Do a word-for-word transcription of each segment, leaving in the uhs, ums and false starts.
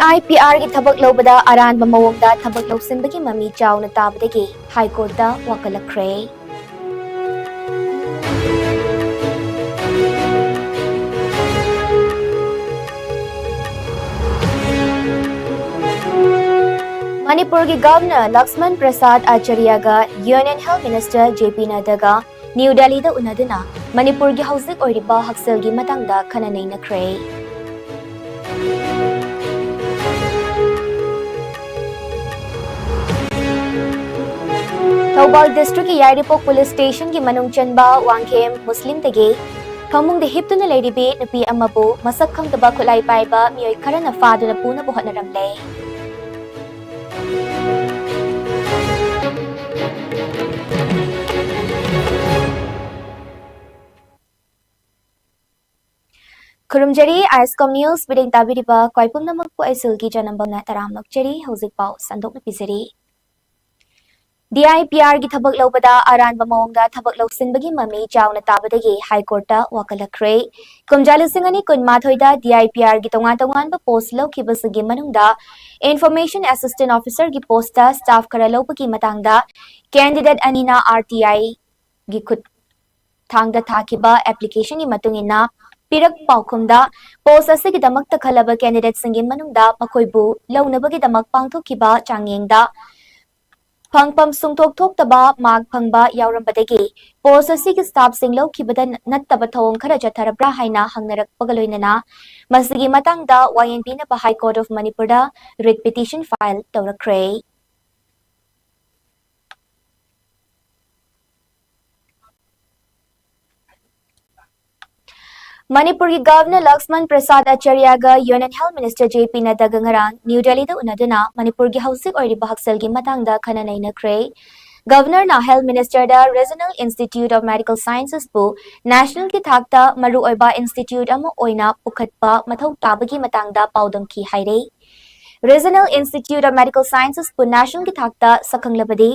I P ꯑꯥꯔꯒꯤ ꯊꯕꯛ ꯂꯧꯕꯗ ꯑꯔꯥꯟꯕ ꯃꯑꯣꯡꯗ ꯊꯕꯛ ꯂꯧꯁꯤꯟꯕꯒꯤ ꯃꯃꯤ ꯆꯥꯎꯅ ꯇꯥꯕꯗꯒꯤ ꯍꯥꯏ ꯀꯣꯔꯠꯇ ꯋꯥꯀꯠꯂꯛꯈ꯭ꯔꯦ꯫ ꯃꯅꯤꯄꯨꯔꯒꯤ ꯒꯚꯔꯅꯔ ꯂꯛꯁꯃꯟ ꯄ꯭ꯔꯁꯥꯗ ꯑꯥꯆꯥꯔꯌꯒ union health minister J P ꯅꯗ꯭ꯗꯥꯒ ꯅ꯭ꯌꯨ ꯗꯦꯜꯂꯤꯗ ꯎꯅꯗꯨꯅ ꯃꯅꯤꯄꯨꯔꯒꯤ ꯍꯧꯖꯤꯛ ꯑꯣꯏꯔꯤꯕ ꯍꯛꯁꯦꯜꯒꯤ ꯃꯇꯥꯡꯗ ꯈꯟꯅ ꯅꯩꯅꯈ꯭ꯔꯦ꯫ ꯊꯧꯕꯥꯜ ꯗꯤꯁꯇ꯭ꯔꯤꯛꯀꯤ ꯌꯥꯏꯔꯤꯄꯣꯛ ꯄꯨꯂꯤꯁ ꯁ꯭ꯇꯦꯁꯟꯒꯤ ꯃꯅꯨꯡ ꯆꯟꯕ ꯋꯥꯡꯈꯦꯝ ꯃꯨꯁꯂꯤꯝꯗꯒꯤ ꯐꯃꯨꯡꯗ ꯍꯤꯞꯇꯨꯅ ꯂꯩꯔꯤꯕꯤ ꯅꯨꯄꯤ ꯑꯃꯕꯨ ꯃꯁꯛ ꯈꯪꯗꯕ ꯈꯨꯠꯂꯥꯏ ꯄꯥꯏꯕ ꯃꯤꯑꯣꯏ ꯈꯔꯅ ꯐꯥꯗꯨꯅ ꯄꯨꯅꯕ ꯍꯣꯠꯅꯔꯝꯂꯦ꯫ ꯈꯨꯔꯨꯝꯖꯔꯤ, ꯑꯥꯏꯁꯀꯣꯝ ꯅ꯭ꯌꯨꯁ ꯃꯤꯠꯌꯦꯡ ꯇꯥꯕꯤꯔꯤꯕ ꯈ꯭ꯋꯥꯏ ꯄꯨꯝꯅꯃꯛꯄꯨ ꯑꯩ ꯁꯤꯜꯒꯤ ꯆꯅꯝꯕꯝꯅ ꯇꯔꯥꯝꯅ ꯑꯣꯛꯆꯔꯤ꯫ ꯍꯧꯖꯤꯛ ꯄꯥꯎ ꯁꯟꯗꯣꯛꯅ ꯄꯤꯖꯔꯤ꯫ ꯗꯤ ꯑꯥꯏ ꯄꯤ ꯑꯥꯔꯒꯤ ꯊꯕꯛ ꯂꯧꯕꯗ ꯑꯔꯥꯟꯕ ꯃꯑꯣꯡꯗ ꯊꯕꯛ ꯂꯧꯁꯤꯟꯕꯒꯤ ꯃꯃꯤ ꯆꯥꯎꯅ ꯇꯥꯕꯗꯒꯤ ꯍꯥꯏ ꯀꯣꯔꯠꯇ ꯋꯥꯀꯠꯂꯛꯈ꯭ꯔꯦ꯫ ꯀꯨꯝꯖꯥ ꯂꯤꯁꯤꯡ ꯑꯅꯤ ꯀꯨꯟꯃꯥꯊꯣꯏꯗ ꯗꯤ ꯑꯥꯏ ꯄꯤ ꯑꯥꯔꯒꯤ ꯇꯣꯉꯥꯟ ꯇꯣꯉꯥꯟꯕ ꯄꯣꯁ ꯂꯧꯈꯤꯕꯁꯤꯡꯒꯤ ꯃꯅꯨꯡꯗ ꯏꯟꯐꯣꯔꯃꯦꯁꯟ ꯑꯦꯁꯤꯁꯇꯦꯟ ꯑꯣꯐꯤꯁꯔꯒꯤ ꯄꯣꯁꯇ ꯁ꯭ꯇꯥꯐ ꯈꯔ ꯂꯧꯕꯒꯤ ꯃꯇꯥꯡꯗ ꯀꯦꯟꯗꯤꯗꯦꯠ ꯑꯅꯤꯅ ꯑꯥꯔ ꯇꯤ ꯑꯥꯏꯒꯤ ꯈꯨꯠ ꯊꯥꯡꯗ ꯊꯥꯈꯤꯕ ꯑꯦꯄ꯭ꯂꯤꯀꯦꯁꯟꯒꯤ ꯃꯇꯨꯡ ꯏꯟꯅ ꯄꯤꯔꯛ ꯄꯥꯎꯈꯨꯝꯗ ꯄꯣꯁ ꯑꯁꯤꯒꯤꯗꯃꯛꯇ ꯈꯜꯂꯕ ꯀꯦꯟꯗꯤꯗꯦꯠꯁꯤꯡꯒꯤ ꯃꯅꯨꯡꯗ ꯃꯈꯣꯏꯕꯨ ꯂꯧꯅꯕꯒꯤꯗꯃꯛ ꯄꯥꯡꯊꯣꯛꯈꯤꯕ ꯆꯥꯡꯌꯦꯡꯗ ꯐꯪꯐꯝ ꯁꯨꯡꯊꯣꯛ ꯊꯣꯛꯇꯕ ꯃꯥꯔꯛ ꯐꯪꯕ ꯌꯥꯎꯔꯝꯕꯗꯒꯤ ꯄꯣꯁ ꯑꯁꯤꯒꯤ ꯁ꯭ꯇꯥꯐꯁꯤꯡ ꯂꯧꯈꯤꯕꯗ ꯅꯠꯇꯕ ꯊꯧꯑꯣꯡ ꯈꯔ ꯆꯠꯊꯔꯕ꯭ꯔꯥ ꯍꯥꯏꯅ ꯍꯪꯅꯔꯛꯄꯒ ꯂꯣꯏꯅꯅ ꯃꯁꯤꯒꯤ ꯃꯇꯥꯡꯗ ꯋꯥꯌꯦꯟ ꯄꯤꯅꯕ ꯍꯥꯏ ꯀꯣꯔꯠ ꯑꯣꯐ ꯃꯅꯤꯄꯨꯔꯗ ꯔꯤꯠ ꯄꯤꯇꯤꯁꯟ ꯐꯥꯏꯜ ꯇꯧꯔꯛꯈ꯭ꯔꯦ꯫ ꯃꯅꯤꯄꯨꯔꯒꯤ ꯒꯚꯔꯅꯔ ꯂꯛꯁꯃꯟ ꯄ꯭ꯔꯁꯥꯗ ꯑꯥꯆꯥꯔꯌꯒ union health minister J P ꯅꯗ꯭ꯗꯥꯒ ꯉꯔꯥꯡ ꯅ꯭ꯌꯨ ꯗꯦꯜꯂꯤꯗ ꯎꯅꯗꯨꯅ ꯃꯅꯤꯄꯨꯔꯒꯤ ꯍꯧꯖꯤꯛ ꯑꯣꯏꯔꯤꯕ ꯍꯛꯁꯦꯜꯒꯤ ꯃꯇꯥꯡꯗ ꯈꯟꯅ ꯅꯩꯅꯈ꯭ꯔꯦ꯫ ꯒꯚꯔꯅꯔꯅ ꯍꯦꯜꯊ ꯃꯤꯅꯤꯁꯇꯔꯗ ꯔꯤꯖꯅꯦꯜ ꯏꯟꯁꯇꯤꯇ꯭ꯌꯨꯠ ꯑꯣꯐ ꯃꯦꯗꯤꯀꯦꯜ ꯁꯥꯏꯟꯁꯦꯁꯄꯨ ꯅꯦꯁꯅꯦꯜꯒꯤ ꯊꯥꯛꯇ ꯃꯔꯨꯑꯣꯏꯕ ꯏꯟꯁꯇꯤꯇ꯭ꯌꯨꯠ ꯑꯃ ꯑꯣꯏꯅ ꯄꯨꯈꯠꯄ ꯃꯊꯧ ꯇꯥꯕꯒꯤ ꯃꯇꯥꯡꯗ ꯄꯥꯎꯗꯝꯈꯤ ꯍꯥꯏꯔꯦ꯫ ꯔꯤꯖꯅꯦꯜ ꯏꯟꯁꯇꯤꯇ꯭ꯌꯨꯠ ꯑꯣꯐ ꯃꯦꯗꯤꯀꯦꯜ ꯁꯥꯏꯟꯁꯦꯁꯄꯨ ꯅꯦꯁꯅꯦꯜꯒꯤ ꯊꯥꯛꯇ ꯁꯛꯈꯪꯂꯕꯗꯤ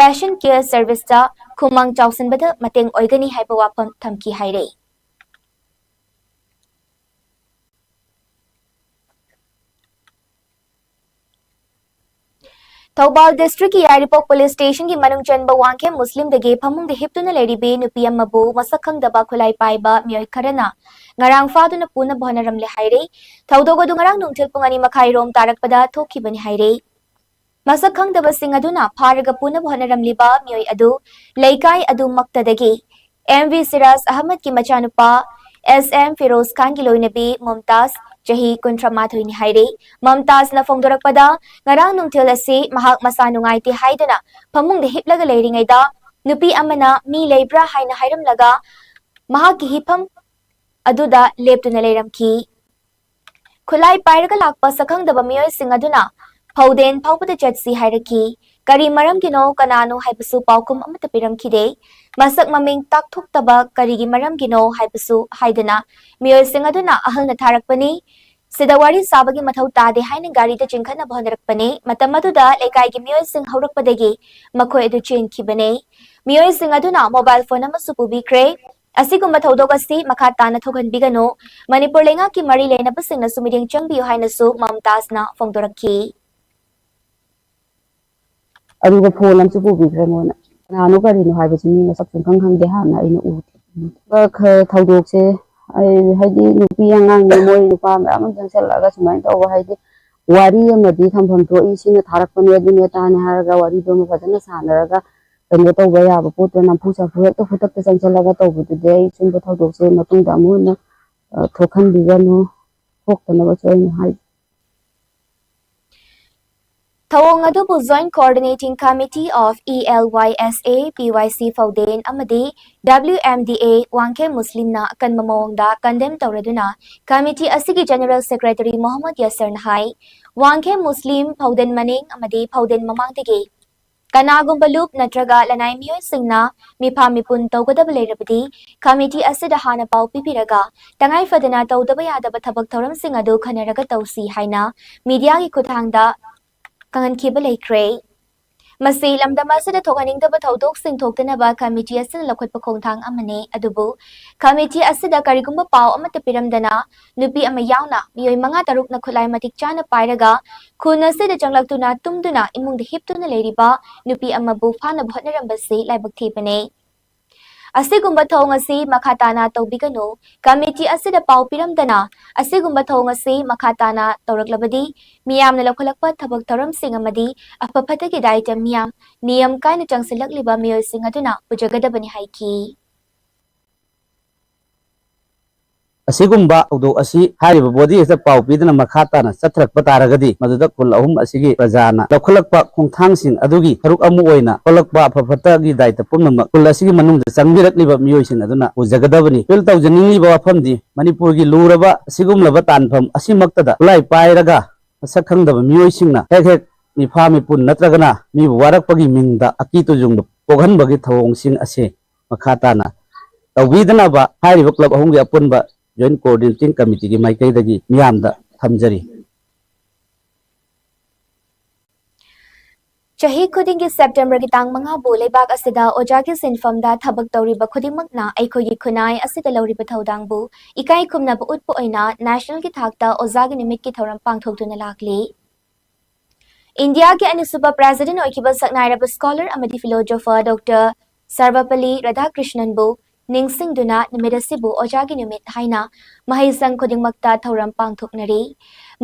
ꯄꯦꯁꯦꯟꯠ ꯀꯦꯌꯔ ꯁꯔꯚꯤꯁꯇ ꯈꯨꯃꯥꯡ ꯆꯥꯎꯁꯤꯟꯕꯗ ꯃꯇꯦꯡ ꯑꯣꯏꯒꯅꯤ ꯍꯥꯏꯕ ꯋꯥꯐꯝ ꯊꯝꯈꯤ ꯍꯥꯏꯔꯦ꯫ ꯊꯧꯕꯥꯜ ꯗꯤꯁꯇ꯭ꯔꯤꯛꯀꯤ ꯌꯥꯏꯔꯤꯄꯣꯛ ꯄꯨꯂꯤꯁ ꯁ꯭ꯇꯦꯁꯟꯒꯤ ꯃꯅꯨꯡ ꯆꯟꯕ ꯋꯥꯡꯈꯦꯝ ꯃꯨꯁꯂꯤꯝꯗꯒꯤ ꯐꯃꯨꯡꯗ ꯍꯤꯞꯇꯨꯅ ꯂꯩꯔꯤꯕꯤ ꯅꯨꯄꯤ ꯑꯃꯕꯨ ꯃꯁꯛ ꯈꯪꯗꯕ ꯈꯨꯠꯂꯥꯏ ꯄꯥꯏꯕ ꯃꯤꯑꯣꯏ ꯈꯔꯅ ꯉꯔꯥꯡ ꯐꯥꯗꯨꯅ ꯄꯨꯅꯕ ꯍꯣꯠꯅꯔꯝꯂꯦ ꯍꯥꯏꯔꯦ꯫ ꯊꯧꯗꯣꯛ ꯑꯗꯨ ꯉꯔꯥꯡ ꯅꯨꯡꯊꯤꯜ ꯄꯨꯡ ꯑꯅꯤ ꯃꯈꯥꯏ ꯔꯣꯝ ꯇꯥꯔꯛꯄꯗ ꯊꯣꯛꯈꯤꯕꯅꯤ ꯍꯥꯏꯔꯦ꯫ ꯃꯁꯛ ꯈꯪꯗꯕꯁꯤꯡ ꯑꯗꯨꯅ ꯐꯥꯔꯒ ꯄꯨꯅꯕ ꯍꯣꯠꯅꯔꯝꯂꯤꯕ ꯃꯤꯑꯣꯏ ꯑꯗꯨ ꯂꯩꯀꯥꯏ ꯑꯗꯨꯃꯛꯇꯗꯒꯤ ꯑꯦꯝ ꯚꯤ ꯁꯤꯔꯥꯖ ꯑꯍꯃꯗꯀꯤ ꯃꯆꯥꯅꯨꯄꯥ ꯑꯦꯁ ꯑꯦꯝ ꯐꯤꯔꯣꯖ ꯈꯥꯟꯒꯤ ꯂꯣꯏꯅꯕꯤ ꯃꯨꯝꯇꯥꯖ, ꯆꯍꯤ ꯀꯨꯟꯊ꯭ꯔꯥ ꯃꯥꯊꯣꯏꯅꯤ ꯍꯥꯏꯔꯦ꯫ ꯃꯨꯝꯇꯥꯖꯅ ꯐꯣꯡꯗꯣꯔꯛꯄꯗ, ꯉꯔꯥꯡ ꯅꯨꯡꯊꯤꯜ ꯑꯁꯤ ꯃꯍꯥꯛ ꯃꯁꯥ ꯅꯨꯡꯉꯥꯏꯇꯦ ꯍꯥꯏꯗꯨꯅ ꯐꯃꯨꯡꯗ ꯍꯤꯞꯂꯒ ꯂꯩꯔꯤꯉꯩꯗ ꯅꯨꯄꯤ ꯑꯃꯅ ꯃꯤ ꯂꯩꯕ꯭ꯔꯥ ꯍꯥꯏꯅ ꯍꯥꯏꯔꯝꯂꯒ ꯃꯍꯥꯛꯀꯤ ꯍꯤꯞꯐꯝ ꯑꯗꯨꯗ ꯂꯦꯞꯇꯨꯅ ꯂꯩꯔꯝꯈꯤ꯫ ꯈꯨꯠꯂꯥꯏ ꯄꯥꯏꯔꯒ ꯂꯥꯛꯄ ꯁꯛꯈꯪꯗꯕ ꯃꯤꯑꯣꯏꯁꯤꯡ ꯑꯗꯨꯅ ꯐꯧꯗꯦꯟ ꯐꯥꯎꯕꯗ ꯆꯠꯁꯤ ꯍꯥꯏꯔꯛꯈꯤ꯫ ꯀꯔꯤ ꯃꯔꯝꯒꯤꯅꯣ, ꯀꯅꯥꯅꯣ ꯍꯥꯏꯕꯁꯨ ꯄꯥꯎꯈꯨꯝ ꯑꯃꯠꯇ ꯄꯤꯔꯝꯈꯤꯗꯦ꯫ ꯃꯁꯛ ꯃꯃꯤꯡ ꯇꯥꯛꯊꯣꯛꯇꯕ ꯀꯔꯤꯒꯤ ꯃꯔꯝꯒꯤꯅꯣ ꯍꯥꯏꯕꯁꯨ ꯍꯥꯏꯗꯅ ꯃꯤꯑꯣꯏꯁꯤꯡ ꯑꯗꯨꯅ ꯑꯍꯜꯅ ꯊꯥꯔꯛꯄꯅꯤ꯫ ꯁꯤꯗ ꯋꯥꯔꯤ ꯁꯥꯕꯒꯤ ꯃꯊꯧ ꯇꯥꯗꯦ ꯍꯥꯏꯅ ꯒꯥꯔꯤꯗ ꯆꯤꯡꯈꯠꯅꯕ ꯍꯣꯠꯅꯔꯛꯄꯅꯤ꯫ ꯃꯇꯝ ꯑꯗꯨꯗ ꯂꯩꯀꯥꯏꯒꯤ ꯃꯤꯑꯣꯏꯁꯤꯡ ꯍꯧꯔꯛꯄꯗꯒꯤ ꯃꯈꯣꯏ ꯑꯗꯨ ꯆꯦꯟꯈꯤꯕꯅꯤ꯫ ꯃꯤꯑꯣꯏꯁꯤꯡ ꯑꯗꯨꯅ ꯃꯣꯕꯥꯏꯜ ꯐꯣꯟ ꯑꯃꯁꯨ ꯄꯨꯕꯤꯈ꯭ꯔꯦ꯫ ꯑꯁꯤꯒꯨꯝꯕ ꯊꯧꯗꯣꯛ ꯑꯁꯤ ꯃꯈꯥ ꯇꯥꯅ ꯊꯣꯛꯍꯟꯕꯤꯒꯅꯨ꯫ ꯃꯅꯤꯄꯨꯔ ꯂꯩꯉꯥꯛꯀꯤ ꯃꯔꯤ ꯂꯩꯅꯕꯁꯤꯡꯅꯁꯨ ꯃꯤꯠꯌꯦꯡ ꯆꯪꯕꯤꯌꯨ ꯍꯥꯏꯅꯁꯨ ꯃꯝꯇꯥꯖꯅ ꯐꯣꯡꯗꯣꯔꯛꯈꯤ꯫ ꯑꯗꯨꯒ ꯐꯣꯟ ꯑꯃꯁꯨ ꯄꯨꯕꯤꯈ꯭ꯔꯦ ꯃꯣꯏꯅ꯫ ꯀꯅꯥꯅꯣ ꯀꯔꯤꯅꯣ ꯍꯥꯏꯕꯁꯤ ꯃꯤ ꯃꯁꯛ ꯁꯨꯡꯈꯪ ꯈꯪꯗꯦ, ꯍꯥꯟꯅ ꯑꯩꯅ ꯎꯗꯦ꯫ ꯑꯗꯨꯒ ꯈ-, ꯊꯧꯗꯣꯛꯁꯦ ꯑꯩ ꯍꯥꯏꯗꯤ ꯅꯨꯄꯤ ꯑꯉꯥꯡꯅꯤ, ꯃꯣꯏ ꯅꯨꯄꯥ ꯃꯌꯥꯝ ꯑꯃ ꯆꯪꯁꯜꯂꯛꯑꯒ ꯁꯨꯃꯥꯏꯅ ꯇꯧꯕ ꯍꯥꯏꯗꯤ ꯋꯥꯔꯤ ꯑꯃꯗꯤ ꯊꯝꯐꯝ ꯊꯣꯛꯏ, ꯁꯤꯅ ꯊꯥꯔꯛꯄꯅꯦ, ꯑꯗꯨꯅꯦ ꯑꯗꯥꯅꯦ ꯍꯥꯏꯔꯒ ꯋꯥꯔꯤꯗꯣ ꯑꯃ ꯐꯖꯅ ꯁꯥꯟꯅꯔꯒ ꯀꯩꯅꯣ ꯇꯧꯕ ꯌꯥꯕ ꯄꯣꯠꯇꯣ ꯅꯝꯐꯨ ꯁꯥꯐꯨ ꯍꯦꯛꯇ ꯈꯨꯗꯛꯇ ꯆꯪꯁꯜꯂꯒ ꯇꯧꯕꯗꯨꯗꯤ ꯑꯩ ꯁꯨꯝꯕ ꯊꯧꯗꯣꯛꯁꯦ ꯃꯇꯨꯡꯗ ꯑꯃꯨꯛ ꯍꯟꯅ, ꯑ, ꯊꯣꯛꯍꯟꯕꯤꯒꯅꯨ, ꯊꯣꯛꯇꯅꯕꯁꯨ ꯑꯩꯅ ꯍꯥꯏ꯫ ꯊꯧꯑꯣꯡ ꯑꯗꯨꯕꯨ Joint Coordinating Committee of E L Y S A P Y C ꯐꯧꯗꯦꯟ ꯑꯃꯗꯤ W M D A Wangkhem ꯃꯨꯁꯂꯤꯝꯅ ꯑꯀꯟꯕ ꯃꯑꯣꯡꯗ condemn ꯇꯧꯔꯗꯨꯅ committee ꯑꯁꯤꯒꯤ General Secretary ꯃꯣꯍꯝꯃꯗ ꯌꯥꯁꯔꯅ ꯍꯥꯏ, ꯋꯥꯡꯈꯦꯝ ꯃꯨꯁꯂꯤꯝ, ꯐꯧꯗꯦꯟ ꯃꯅꯤꯡ ꯑꯃꯗꯤ ꯐꯧꯗꯦꯟ ꯃꯃꯥꯡꯗꯒꯤ ꯀꯅꯥꯒꯨꯝꯕ ꯂꯨꯞ ꯅꯠꯇ꯭ꯔꯒ ꯂꯅꯥꯏ ꯃꯤꯑꯣꯏꯁꯤꯡꯅ ꯃꯤꯐꯥ ꯃꯤꯄꯨꯟ ꯇꯧꯒꯗꯕ ꯂꯩꯔꯕꯗꯤ committee ꯑꯁꯤꯗ ꯍꯥꯟꯅ ꯄꯥꯎ ꯄꯤꯕꯤꯔꯒ ꯇꯉꯥꯏ ꯐꯗꯅ ꯇꯧꯗꯕ ꯌꯥꯗꯕ ꯊꯕꯛ ꯊꯧꯔꯝꯁꯤꯡ ꯑꯗꯨ ꯈꯟꯅꯔꯒ ꯇꯧꯁꯤ ꯍꯥꯏꯅ media ꯒꯤ ꯈꯨꯠꯊꯥꯡꯗ ꯈꯪꯍꯟꯈꯤꯕ ꯂꯩꯈ꯭ꯔꯦ꯫ ꯃꯁꯤ ꯂꯝꯗꯝ ꯑꯁꯤꯗ ꯊꯣꯛꯍꯟꯅꯤꯡꯗꯕ ꯊꯧꯗꯣꯛꯁꯤꯡ ꯊꯣꯛꯇꯅꯕ ꯀꯃꯤꯇꯤ ꯑꯁꯤꯅ ꯂꯧꯈꯠꯄ ꯈꯣꯡꯊꯥꯡ ꯑꯃꯅꯤ꯫ ꯑꯗꯨꯕꯨ ꯀꯃꯤꯇꯤ ꯑꯁꯤꯗ ꯀꯔꯤꯒꯨꯝꯕ ꯄꯥꯎ ꯑꯃꯠꯇ ꯄꯤꯔꯝꯗꯅ ꯅꯨꯄꯤ ꯑꯃ ꯌꯥꯎꯅ ꯃꯤꯑꯣꯏ ꯃꯉꯥ ꯇꯔꯨꯛꯅ ꯈꯨꯠꯂꯥꯏ ꯃꯇꯤꯛ ꯆꯥꯅ ꯄꯥꯏꯔꯒ ꯈꯨꯟ ꯑꯁꯤꯗ ꯆꯪꯂꯛꯇꯨꯅ ꯇꯨꯝꯗꯨꯅ ꯏꯃꯨꯡꯗ ꯍꯤꯞꯇꯨꯅ ꯂꯩꯔꯤꯕ ꯅꯨꯄꯤ ꯑꯃꯕꯨ ꯐꯥꯅꯕ ꯍꯣꯠꯅꯔꯝꯕꯁꯤ ꯂꯥꯏꯕꯛ ꯊꯤꯕꯅꯤ꯫ ꯑꯁꯤꯒꯨꯝꯕ ꯊꯧꯑꯣꯡ ꯑꯁꯤ ꯃꯈꯥ ꯇꯥꯅ ꯇꯧꯕꯤꯒꯅꯨ꯫ ꯀꯃꯤꯇꯤ ꯑꯁꯤꯗ ꯄꯥꯎ ꯄꯤꯔꯝꯗꯅ ꯑꯁꯤꯒꯨꯝꯕ ꯊꯧꯑꯣꯡ ꯑꯁꯤ ꯃꯈꯥ ꯇꯥꯅ ꯇꯧꯔꯛꯂꯕꯗꯤ ꯃꯤꯌꯥꯝꯅ ꯂꯧꯈꯠꯂꯛꯄ ꯊꯕꯛ ꯊꯧꯔꯝꯁꯤꯡ ꯑꯃꯗꯤ ꯑꯐ ꯐꯠꯇꯒꯤ ꯗꯥꯏꯇ ꯃꯤꯌꯥꯝ ꯅꯤꯌꯝ ꯀꯥꯏꯅ ꯆꯪꯁꯤꯜꯂꯛꯂꯤꯕ ꯃꯤꯑꯣꯏꯁꯤꯡ ꯑꯗꯨꯅ ꯄꯨꯖꯒꯗꯕꯅꯤ ꯍꯥꯏꯈꯤ꯫ ꯑꯁꯤꯒꯨꯝꯕ ꯊꯧꯗꯣꯛ ꯑꯁꯤ ꯍꯥꯏꯔꯤꯕ body ꯑꯁꯤꯗ ꯄꯥꯎ ꯄꯤꯗꯨꯅ ꯃꯈꯥ ꯇꯥꯅ ꯆꯠꯊꯔꯛꯄ ꯇꯥꯔꯒꯗꯤ, ꯃꯗꯨꯗ ꯈꯨꯜ ꯑꯍꯨꯝ ꯑꯁꯤꯒꯤ ꯄ꯭ꯔꯖꯥꯅ ꯂꯧꯈꯠꯂꯛꯄ ꯈꯣꯡꯊꯥꯡꯁꯤꯡ ꯑꯗꯨꯒꯤ ꯁꯔꯨꯛ ꯑꯃ ꯑꯣꯏꯅ ꯊꯣꯛꯂꯛꯄ ꯑꯐ ꯐꯠꯇꯒꯤ ꯗꯥꯏꯇ ꯄꯨꯝꯅꯃꯛ ꯈꯨꯜ ꯑꯁꯤꯒꯤ ꯃꯅꯨꯡꯗ ꯆꯪꯕꯤꯔꯛꯂꯤꯕ ꯃꯤꯑꯣꯏꯁꯤꯡ ꯑꯗꯨꯅ ꯄꯨꯖꯒꯗꯕꯅꯤ꯫ ꯑꯄꯤꯜ ꯇꯧꯖꯅꯤꯡꯂꯤꯕ ꯋꯥꯐꯝꯗꯤ, ꯃꯅꯤꯄꯨꯔꯒꯤ ꯂꯨꯔꯕ ꯑꯁꯤꯒꯨꯝꯂꯕ ꯇꯥꯟꯐꯝ ꯑꯁꯤꯃꯛꯇꯗ ꯈꯨꯠꯂꯥꯏ ꯄꯥꯏꯔꯒ ꯃꯁꯛ ꯈꯪꯗꯕ ꯃꯤꯑꯣꯏꯁꯤꯡꯅ ꯍꯦꯛ ꯍꯦꯛ ꯃꯤꯐꯥ ꯃꯤꯄꯨꯟ ꯅꯠꯇ꯭ꯔꯒꯅ ꯃꯤꯕꯨ ꯋꯥꯔꯛꯄꯒꯤ ꯃꯤꯡꯗ ꯑꯀꯤ ꯇꯨꯖꯨꯡꯕ ꯄꯣꯛꯍꯟꯕꯒꯤ ꯊꯧꯑꯣꯡꯁꯤꯡ ꯑꯁꯤ ꯃꯈꯥ ꯇꯥꯅ ꯇꯧꯕꯤꯗꯅꯕ ꯍꯥꯏꯔꯤꯕ club ꯑꯍꯨꯝꯒꯤ ꯑꯄꯨꯟꯕ Joint Coordinating Committeeꯒꯤ ꯃꯥꯏꯀꯩꯗꯒꯤ ꯃꯤꯌꯥꯝꯗ ꯊꯝꯖꯔꯤ꯫ ꯆꯍꯤ ꯈꯨꯗꯤꯡꯒꯤ ꯁꯦꯞꯇꯦꯝꯕꯔꯒꯤ ꯇꯥꯡ ꯃꯉꯥꯕꯨ ꯂꯩꯕꯥꯛ ꯑꯁꯤꯗ ꯑꯣꯖꯥꯒꯤ ꯁꯤꯟꯐꯝꯗ ꯊꯕꯛ ꯇꯧꯔꯤꯕ ꯈꯨꯗꯤꯡꯃꯛꯅ ꯑꯩꯈꯣꯏꯒꯤ ꯈꯨꯟꯅꯥꯏ ꯑꯁꯤꯗ ꯂꯧꯔꯤꯕ ꯊꯧꯗꯥꯡꯕꯨ ꯏꯀꯥꯏ ꯈꯨꯝꯅꯕ ꯎꯠꯄ ꯑꯣꯏꯅ nationalꯒꯤ ꯊꯥꯛꯇ ꯑꯣꯖꯥꯒꯤ ꯅꯨꯃꯤꯠꯀꯤ ꯊꯧꯔꯝ ꯄꯥꯡꯊꯣꯛꯇꯨꯅ ꯂꯥꯛꯂꯤ꯫ ꯏꯟꯗꯤꯌꯥꯒꯤ ꯑꯅꯤꯁꯨꯕ president ꯑꯣꯏꯈꯤꯕ ꯁꯛꯅꯥꯏꯔꯕ scholar ꯑꯃꯗꯤ philosopher Doctor ꯁꯔꯕꯄꯜꯂꯤ ꯔꯥꯙꯥꯀ꯭ꯔꯤꯁꯅꯟꯕꯨ ꯅꯤꯡꯁꯤꯡꯗꯨꯅ ꯅꯨꯃꯤꯠ ꯑꯁꯤꯕꯨ ꯑꯣꯖꯥꯒꯤ ꯅꯨꯃꯤꯠ ꯍꯥꯏꯅ ꯃꯍꯩꯁꯪ ꯈꯨꯗꯤꯡꯃꯛꯇ ꯊꯧꯔꯝ ꯄꯥꯡꯊꯣꯛꯅꯔꯤ꯫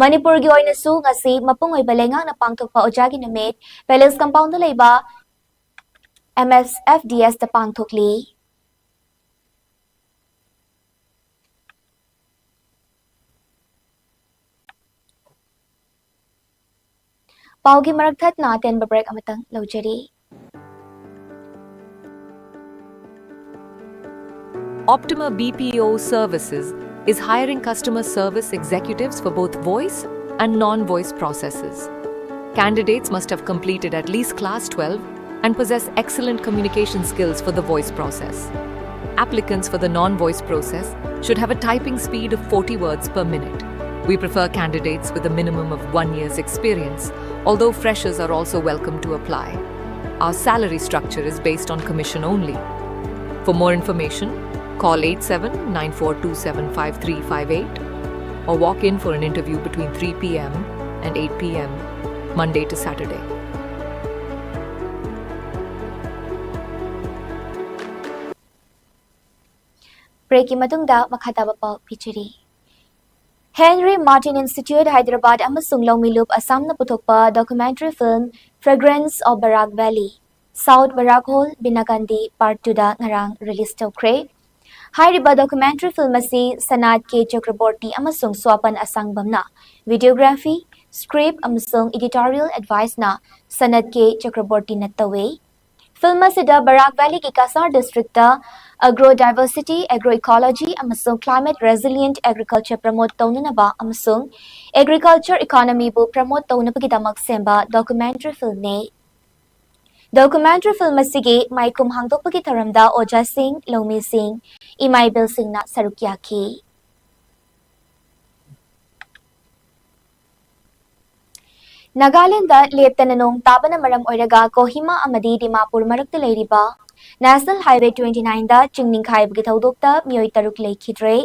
ꯃꯅꯤꯄꯨꯔꯒꯤ ꯑꯣꯏꯅꯁꯨ ꯉꯁꯤ ꯃꯄꯨꯡ ꯑꯣꯏꯕ ꯂꯩꯉꯥꯛꯅ ꯄꯥꯡꯊꯣꯛꯄ ꯑꯣꯖꯥꯒꯤ ꯅꯨꯃꯤꯠ Palace Compoundꯗ ꯂꯩꯕ M S F D Sꯇ ꯄꯥꯡꯊꯣꯛꯂꯤ꯫ ꯄꯥꯎꯒꯤ ꯃꯔꯛ ꯊꯠꯅ ꯑꯇꯦꯟꯕ break ꯑꯃꯇꯪ ꯂꯧꯖꯔꯤ꯫ Optima B P O Services is hiring customer service executives for both voice and non-voice processes. Candidates must have completed at least class twelve and possess excellent communication skills for the voice process. Applicants for the non-voice process should have a typing speed of forty words per minute. We prefer candidates with a minimum of one year's experience although freshers are also welcome to apply. Our salary structure is based on commission only. For more information, call eight seven nine four two seven five three five eight or walk in for an interview between three p m and eight p m, Monday to Saturday. ꯕ꯭ꯔꯦꯛꯀꯤ ꯃꯇꯨꯡꯗ ꯃꯈꯥ ꯇꯥꯕ ꯄꯥꯎ ꯄꯤꯖꯔꯤ꯫ Henry Martyn Institute, Hyderabad ꯑꯃꯁꯨꯡ ꯂꯧꯃꯤꯂꯨꯞ ꯑꯁꯥꯝꯅ ꯄꯨꯊꯣꯛꯄ documentary film Fragrance of Barak Valley, South Barak Hole, Binakandi Part two ꯗ ꯉꯔꯥꯡ release ꯇꯧꯈ꯭ꯔꯦ꯫ ꯍꯥꯏꯔꯤꯕ documentary film ꯑꯁꯤ ꯁꯅꯥꯠ ꯀꯦ ꯆꯀ꯭ꯔꯕꯣꯔꯇꯤ ꯑꯃꯁꯨꯡ ꯁ꯭ꯋꯥꯄꯟ ꯑꯁꯥꯡꯕꯝꯅ videography, script ꯑꯃꯁꯨꯡ editorial advice ꯅ ꯁꯅꯥꯠ ꯀꯦ ꯆꯀ꯭ꯔꯕꯣꯔꯇꯤꯅ ꯇꯧꯏ꯫ Film ꯑꯁꯤꯗ ꯕꯔꯥꯛ ꯚꯦꯂꯤꯒꯤ ꯀꯁꯥꯔ district ꯇ agro diversity, agro ecology ꯑꯃꯁꯨꯡ climate resilient agriculture promote ꯇꯧꯅꯅꯕ ꯑꯃꯁꯨꯡ agriculture economy ꯕꯨ promote ꯇꯧꯅꯕꯒꯤꯗꯃꯛ ꯁꯦꯝꯕ documentary film ꯅꯤ꯫ Documentary film ꯑꯁꯤꯒꯤ ꯃꯥꯏꯈꯨꯝ ꯍꯥꯡꯗꯣꯛꯄꯒꯤ ꯊꯧꯔꯝꯗ ꯑꯣꯖꯥꯁꯤꯡ, ꯂꯧꯃꯤꯁꯤꯡ, ꯏꯃꯥ ꯏꯕꯦꯜꯁꯤꯡꯅ ꯁꯔꯨꯛ ꯌꯥꯈꯤ꯫ ꯅꯥꯒꯥꯂꯦꯟꯗ ꯂꯦꯞꯇꯅ ꯅꯣꯡ ꯇꯥꯕꯅ ꯃꯔꯝ ꯑꯣꯏꯔꯒ ꯀꯣꯍꯤꯃꯥ ꯑꯃꯗꯤ ꯗꯤꯃꯥꯄꯨꯔ ꯃꯔꯛꯇ ꯂꯩꯔꯤꯕ National Highway twenty nine ꯗ ꯆꯤꯡ ꯅꯤꯡꯈꯥꯏꯕꯒꯤ ꯊꯧꯗꯣꯛꯇ ꯃꯤꯑꯣꯏ ꯇꯔꯨꯛ ꯂꯩꯈꯤꯗ꯭ꯔꯦ,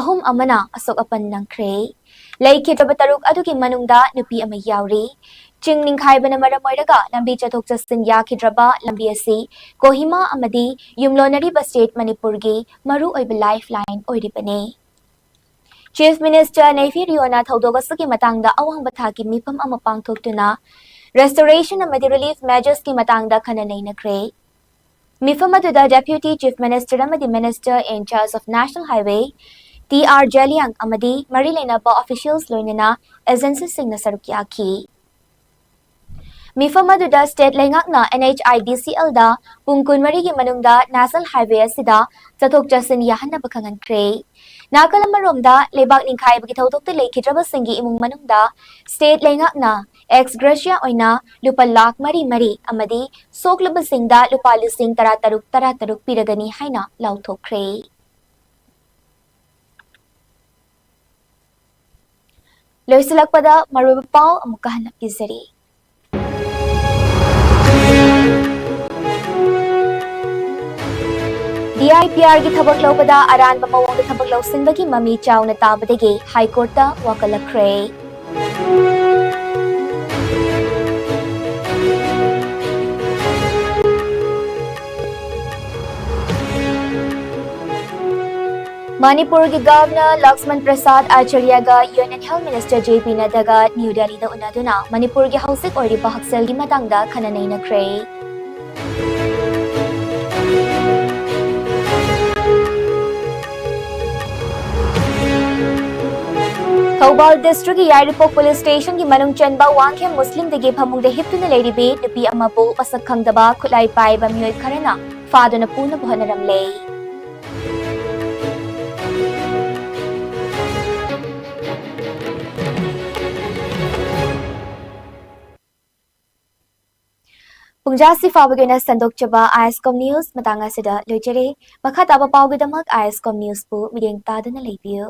ꯑꯍꯨꯝ ꯑꯃꯅ ꯑꯁꯣꯛ ꯑꯄꯟ ꯅꯪꯈ꯭ꯔꯦ꯫ ꯂꯩꯈꯤꯗ꯭ꯔꯕ ꯇꯔꯨꯛ ꯑꯗꯨꯒꯤ ꯃꯅꯨꯡꯗ ꯅꯨꯄꯤ ꯑꯃ ꯌꯥꯎꯔꯤ꯫ ꯆꯤꯡ ꯅꯤꯡꯈꯥꯏꯕꯅ ꯃꯔꯝ ꯑꯣꯏꯔꯒ ꯂꯝꯕꯤ ꯆꯠꯊꯣꯛ ꯆꯠꯁꯤꯟ ꯌꯥꯈꯤꯗ꯭ꯔꯕ ꯂꯝꯕꯤ ꯑꯁꯤ ꯀꯣꯍꯤꯃꯥ ꯑꯃꯗꯤ ꯌꯨꯝꯂꯣꯟꯅꯔꯤꯕ state ꯃꯅꯤꯄꯨꯔꯒꯤ ꯃꯔꯨꯑꯣꯏꯕ lifeline ꯑꯣꯏꯔꯤꯕꯅꯤ꯫ Chief Minister ꯅꯩꯐꯤ ꯔꯤꯑꯣꯅ ꯊꯧꯗꯣꯛ ꯑꯁꯤꯒꯤ ꯃꯇꯥꯡꯗ ꯑꯋꯥꯡꯕ ꯊꯥꯛꯀꯤ ꯃꯤꯐꯝ ꯑꯃ ꯄꯥꯡꯊꯣꯛꯇꯨꯅ restoration ꯑꯃꯗꯤ relief measures ꯀꯤ ꯃꯇꯥꯡꯗ ꯈꯟꯅ ꯅꯩꯅꯈ꯭ꯔꯦ꯫ ꯃꯤꯐꯝ ꯑꯗꯨꯗ Deputy Chief Minister ꯑꯃꯗꯤ Minister in charge of National Highway T R Zeliang ꯑꯃꯗꯤ ꯃꯔꯤ ꯂꯩꯅꯕ officials ꯂꯣꯏꯅꯅ agency ꯁꯤꯡꯅ ꯁꯔꯨꯛ ꯌꯥꯈꯤ꯫ ꯃꯤꯐꯝ ꯑꯗꯨꯗ state ꯂꯩꯉꯥꯛꯅ N H I D C L ꯗ ꯄꯨꯡ ꯀꯨꯟꯃꯔꯤꯒꯤ ꯃꯅꯨꯡꯗ National Highway ꯑꯁꯤꯗ ꯆꯠꯊꯣꯛ ꯆꯠꯁꯤꯟ ꯌꯥꯍꯟꯅꯕ ꯈꯪꯍꯟꯈ꯭ꯔꯦ꯫ ꯅꯥꯀꯜ ꯑꯃꯔꯣꯝꯗ, ꯂꯩꯕꯥꯛ ꯅꯤꯡꯈꯥꯏꯕꯒꯤ ꯊꯧꯗꯣꯛꯇ ꯂꯩꯈꯤꯗ꯭ꯔꯕꯁꯤꯡꯒꯤ ꯏꯃꯨꯡ ꯃꯅꯨꯡꯗ state ꯂꯩꯉꯥꯛꯅ ex gratia ꯑꯣꯏꯅ ꯂꯨꯄꯥ ꯂꯥꯈ ꯃꯔꯤ ꯃꯔꯤ ꯑꯃꯗꯤ ꯁꯣꯛꯂꯕꯁꯤꯡꯗ ꯂꯨꯄꯥ ꯂꯤꯁꯤꯡ ꯇꯔꯥ ꯇꯔꯨꯛ ꯇꯔꯥ ꯇꯔꯨꯛ ꯄꯤꯔꯒꯅꯤ ꯍꯥꯏꯅ ꯂꯥꯎꯊꯣꯛꯈ꯭ꯔꯦ꯫ ꯂꯣꯏꯁꯤꯜꯂꯛꯄꯗ ꯃꯔꯨꯑꯣꯏꯕ ꯄꯥꯎ ꯑꯃꯨꯛꯀ ꯍꯟꯅ ꯄꯤꯖꯔꯤ꯫ ꯑꯥꯏ ꯄꯤ ꯑꯥꯔꯒꯤ ꯊꯕꯛ ꯂꯧꯕꯗ ꯑꯔꯥꯟꯕ ꯃꯑꯣꯡꯗ ꯊꯕꯛ ꯂꯧꯁꯤꯟꯕꯒꯤ ꯃꯃꯤ ꯆꯥꯎꯅ ꯇꯥꯕꯗꯒꯤ ꯍꯥꯏ ꯀꯣꯔꯠꯇ ꯋꯥꯀꯠꯂꯛꯈ꯭ꯔꯦ꯫ ꯃꯅꯤꯄꯨꯔꯒꯤ ꯒꯚꯔꯅꯔ ꯂꯛꯁꯃꯟ ꯄ꯭ꯔꯁꯥꯗ ꯑꯥꯆꯥꯔꯌꯒ union health minister J P ꯅꯗ꯭ꯗꯥꯒ ꯅ꯭ꯌꯨ ꯗꯦꯜꯂꯤꯗ ꯎꯅꯗꯨꯅ ꯃꯅꯤꯄꯨꯔꯒꯤ ꯍꯧꯖꯤꯛ ꯑꯣꯏꯔꯤꯕ ꯍꯛꯁꯦꯜꯒꯤ ꯃꯇꯥꯡꯗ ꯈꯟꯅ ꯅꯩꯅꯈ꯭ꯔꯦ꯫ ꯊꯧꯕꯥꯜ ꯗꯤꯁꯇ꯭ꯔꯤꯛꯀꯤ ꯌꯥꯏꯔꯤꯄꯣꯛ ꯄꯨꯂꯤꯁ ꯁ꯭ꯇꯦꯁꯟꯒꯤ ꯃꯅꯨꯡ ꯆꯟꯕ ꯋꯥꯡꯈꯦꯝ ꯃꯨꯁꯂꯤꯝꯗꯒꯤ ꯐꯃꯨꯡꯗ ꯍꯤꯞꯇꯨꯅ ꯂꯩꯔꯤꯕꯤ ꯅꯨꯄꯤ ꯑꯃꯕꯨ ꯃꯁꯛ ꯈꯪꯗꯕ ꯈꯨꯠꯂꯥꯏ ꯄꯥꯏꯕ ꯃꯤꯑꯣꯏ ꯈꯔꯅ ꯐꯥꯗꯨꯅ ꯄꯨꯅꯕ ꯍꯣꯠꯅꯔꯝꯂꯦ꯫ ꯄꯨꯡꯖꯥꯁꯤ ꯐꯥꯎꯕꯒꯤ ꯑꯣꯏꯅ ꯁꯟꯗꯣꯛꯆꯕ ꯑꯥꯏ ꯑꯦꯁ ꯀꯣꯝ ꯅ꯭ꯌꯨꯁ ꯃꯇꯥꯡ ꯑꯁꯤꯗ ꯂꯣꯏꯖꯔꯦ꯫ ꯃꯈꯥ ꯇꯥꯕ ꯄꯥꯎꯒꯤꯗꯃꯛ ꯑꯥꯏ ꯑꯦꯁ ꯀꯣꯝ ꯅ꯭ꯌꯨꯁꯄꯨ ꯃꯤꯠꯌꯦꯡ ꯇꯥꯗꯨꯅ ꯂꯩꯕꯤꯌꯨ꯫